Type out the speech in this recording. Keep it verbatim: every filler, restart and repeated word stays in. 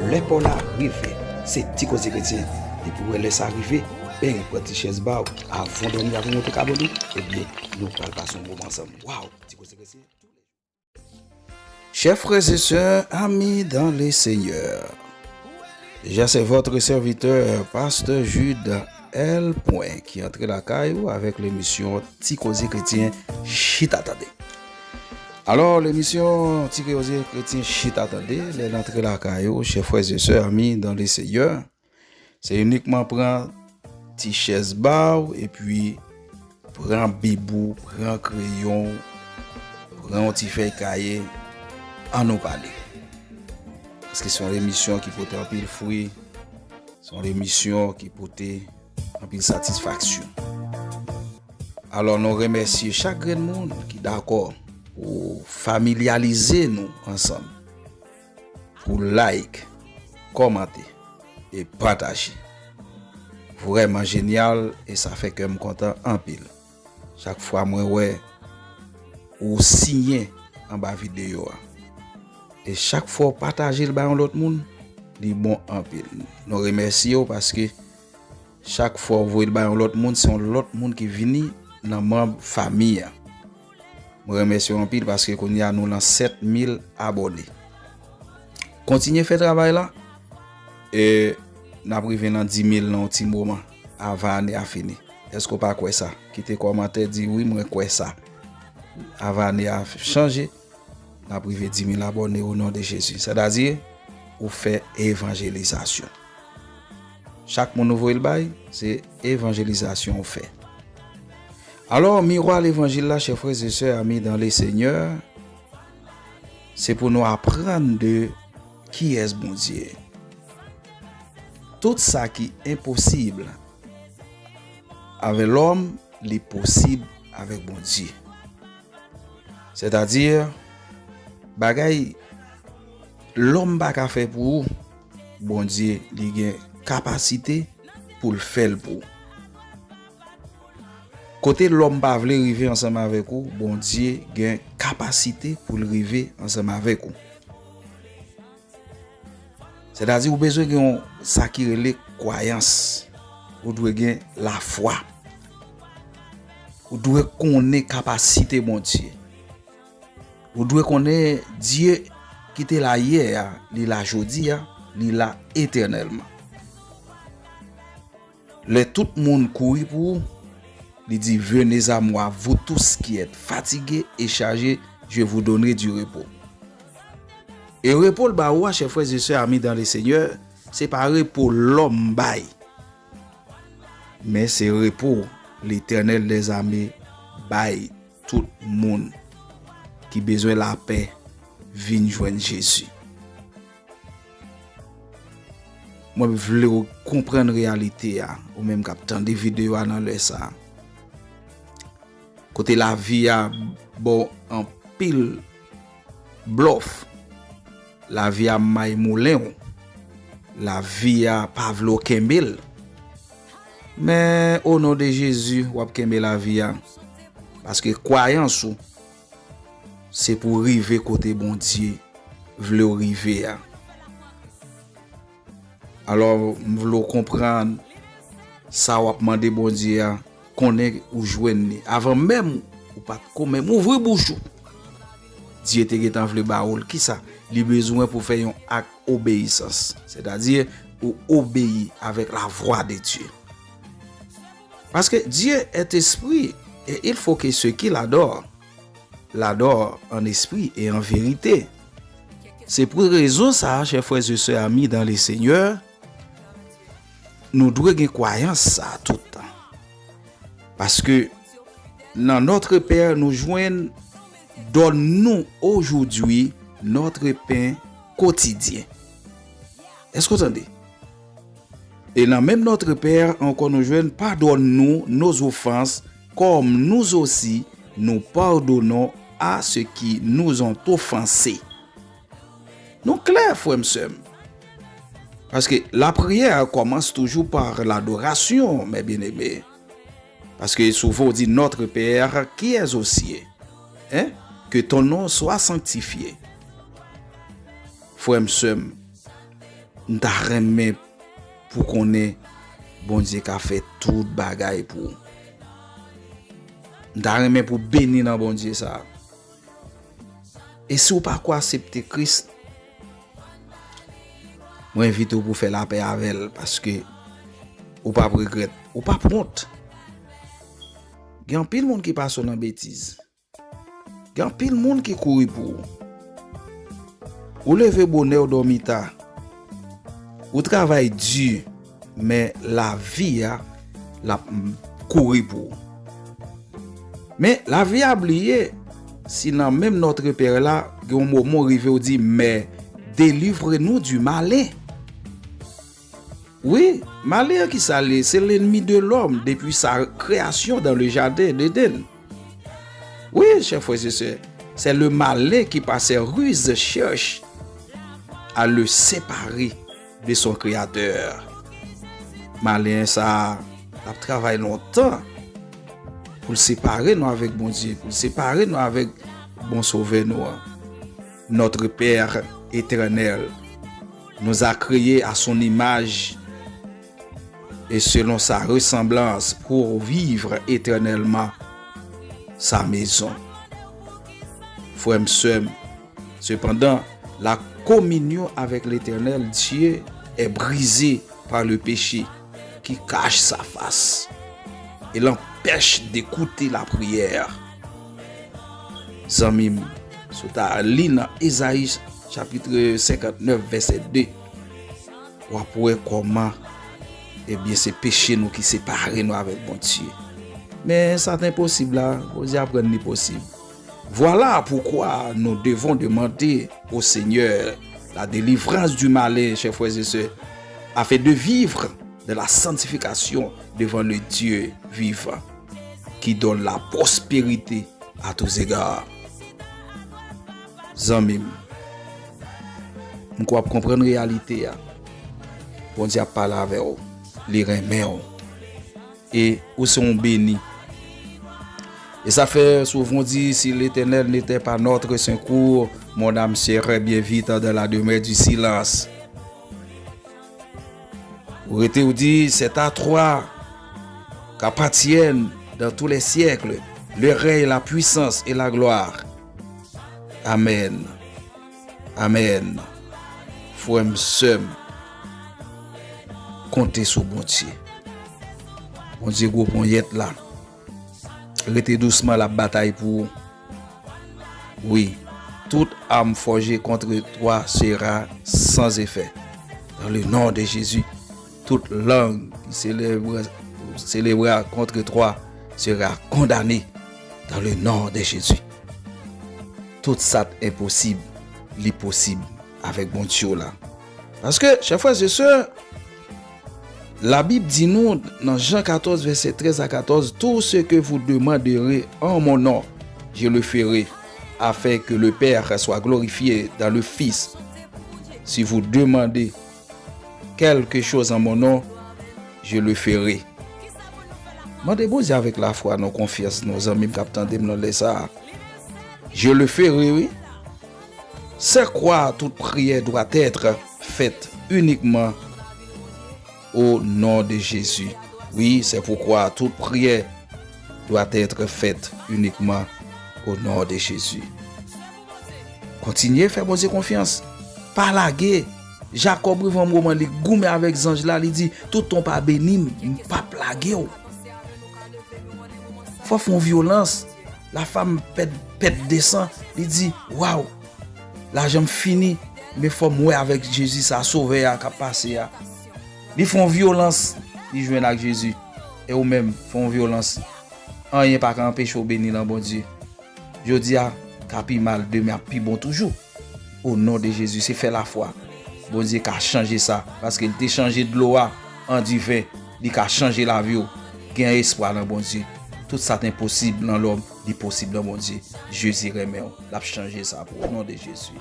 Lè pa w la rive, se Ti Koze Kretyen. Depi w wè lè sa rive, beny, pran ti chèz ba w, avan w dòmi, avan w monte kab ou, ebyen, nou pral pase yon moman ansanm. Waw, Ti Koze Kretyen. Chers frères et sœurs, amis dans le Seigneur, déjà c'est votre serviteur, pasteur Jude L. Point, ki antre lakay ou avèk lemisyon Ti Koze Kretyen Chita Tande. Alò, lemisyon Ti Koze Kretyen Chita Tande, lè l antre lakay ou, chers frères et sœurs, amis dans le Seigneur, se inikman pran ti chèz ba w, epi pran bib ou, pran kreyon w, pran yon ti fèy kaye, ann nou pale. Paske se yon emisyon ki pote anpil fwi, se yon emisyon ki pote anpil satisfaksyon. Alò, nou remèsye chak grenn moun ki dakò pou familyalize nou ansanm, pou like, kòmante e pataje. Vrèman jenyal, e sa fè kè m kontan anpil. Chak fwa mwen wè ou siyen anba videyo a, e chak fwa w pataje l bay yon lòt moun, li bon anpil. Nou remèsye w paske chak fwa w voye l bay yon lòt moun, se yon lòt moun ki vini nan manm fanmi an. Mwen remèsye w anpil paske kounye a nou lan sèt mil abòne. Kontinye fè travay la, e n ap rive nan dis mil nan yon ti moman, avan ane a fini. Èske w pa kwè sa? Kite kòmantè, di, "Wi, mwen kwè sa." Avan ane a chanje, n ap rive dis mil abòne o non de Jezi. Sètadi, ou fè evanjelizasyon. Chak moun ou voye l bay, se evanjelizasyon ou fè. Alò, miwa levanjil la, chè frè e sè, ami dans le Seigneur, se pou nou aprann de kiyès Bondye ye. Tout sa ki enposib avè lòm, li posib avèk Bondye. Sètadi, bagay lòm pa ka fè pou ou, Bondye, li gen kapasite pou l fè l pou ou. Kote lòm pa vle rive ansanm avèk ou, Bondye gen kapasite pou l rive ansanm avèk ou. Sètadi, ou bezwen gen yon, sa ki rele kwayans. Ou dwe gen lafwa. Ou dwe konnen kapasite Bondye. Ou dwe konnen Dye ki te la yè a, li la jodi a, li la etènèlman. Lè tout moun kouri pou ou, li di, "Venez à moi, vous tous qui êtes fatigués et chargés, je vous donnerai du repos." E repo l ba ou a, chè frè e sè, ami dans le Seigneur, se pa repo lòm bay, men se repo Letènèl dèzame bay tout moun ki bezwen lapè vin jwenn Jezi. Mwen vle w konprann reyalite a, ou menm k ap tande videyo a nan lè sa a. Kote lavi a ba w anpil blòf, lavi a may moulen w, lavi a pa vle w kenbe l. Men, o non de Jezi, w ap kenbe lavi a, paske kwayans ou, se pou w rive kote Bondye vle w rive a. Alò, m vle w konprann sa w ap mande Bondye a, konnen ou jwenn li. Avan menm ou pa t ko menm ouvri bouch ou, Dye te gentan vle ba ou l. Kisa? Li bezwen pou fè yon ak obeyisans. Sètadi, ou obeyi avèk la vwa de Dye. Paske Dieu est esprit, et il faut que ceux qui l'adorent l'adorent en esprit et en vérité. Se pou rezon sa a, chè frè e sè, ami dans le Seigneur, nou dwe gen kwayans sa a tout tan. Paske nan Notre Père nou jwenn, "Donne-nous aujourd'hui notre pain quotidien." Èske w tande? E nan menm Notre Père ankò nou jwenn, "Pardonne-nous nos offenses, comme nous aussi nous pardonnons à ceux qui nous ont offensés." Nou klè, frè m, sè m. Paske lapriyè kòmanse toujou pa ladorasyon, mes bien-aimés. Paske souvan w di, "Notre Père qui es aux cieux, hein, que ton nom soit sanctifié." Frè m, sè m, M ta renmen pou konnen Bondye ka fè tout bagay pou ou. M ta renmen pou beni nan Bondye sa. E si w pa ko aksepte Kris, mwen envite w pou fè lapè avè l, paske ou p ap regrèt, ou p ap wont. Gen anpil moun ki pase w nan betiz. Gen anpil moun ki kouri pou ou. Ou leve bonè, w dòmi ta. Ou travay di, men lavi a, l ap kouri pou ou. Men lavi a bliye, si nan menm Notre Père la, gen yon moman w rive w di, mais délivre-nous du malin. Wi, malen an ki sa l ye? Se l'ennemi de l'homme depuis sa création dans le jardin d'Éden. Oui, chers frères et sœurs, c'est le malin qui par ses ruses cherche à le séparer de son Créateur. Malen sa a, l ap travay lontan pou l separe nou avèk Bondye, pou l separe nou avèk bon Sovè nou an. Notre Père éternel nous a créés à son image et selon sa ressemblance pour vivre éternellement sa maison. Frè m, sè m, cependant, la communion avec l'Éternel Dieu est brisée par le péché qui cache sa face et l'empêche d'écouter la prière. Zanmi m, si w ta li nan Ezayi chapit senkantnèf, vèsè de, w ap wè kòman, ebyen, se peche nou ki separe nou avèk Bondye. Men sa t enposib la, Bondye aprann li posib. Voilà pourquoi nous devons demander au Seigneur la délivrance du malin, chers frères et sœurs, afin de vivre de la sanctification devant le Dieu vivant, qui donne la prospérité à tous égards. Zanmi m, m kwè w ap konprann reyalite a. Bondye ap pale avè w. Li renmen w. E ou se yon beni. E sa fè souvan di, si l'Éternel n'était pas notre secours, mon âme serait bien vite dans la demeure du silence. Ou rete ou di, c'est à toi qu'appartiennent dans tous les siècles le règne, la puissance et la gloire. Amen. Amen. Frè m, sè m, konte sou Bondye. Bondye gwo ponyèt la. Rete dousman, l ap batay pou ou. Wi, toute arme forgée contre toi sera sans effet. Dans le nom de Jésus, toute langue qui s'élèvera, s'élèvera contre toi sera condamnée dans le nom de Jésus. Tout sa t enposib, li posib avèk Bondye w la. Paske, chè frè e sè, Labib di nou nan Jan katòz, vèsè trèz a katòz, tout ce que vous demanderez en mon nom, je le ferai, afin que le Père soit glorifié dans le Fils. Si vous demandez quelque chose en mon nom, je le ferai. Mande Bondye avèk lafwa nan konfyans nou, zanmi m k ap tande m nan lè sa a. Je le ferai, wi. C'est quoi toute prière doit être faite uniquement au nom de Jésus. Oui, c'est pourquoi toute prière doit être faite uniquement au nom de Jésus. Kontinye fè Bondye konfyans. Pa lage. Jakòb rive yon moman li goumen avèk zanj la, li di, toutan w pa beni m, m p ap lage w. Fò w fè yon vyolans. Lafanm pèt, pèt de san, li di, waw, lajan m fini, men fò m wè avèk Jezi sa, Sovè a k ap pase a. Li fè yon vyolans, li jwenn ak Jezi. E ou menm, fè yon vyolans. Anyen pa ka anpeche w beni nan Bondye. Jodi a ka pi mal, demen ap pi bon toujou. O non de Jezi, se fè lafwa. Bondye ka chanje sa, paske li te chanje dlo a an diven, li ka chanje lavi w. Gen espwa nan Bondye. Tout sa t enposib nan lòm, li posib nan Bondye. Jezi renmen w, l ap chanje sa pou ou, o non de Jezi.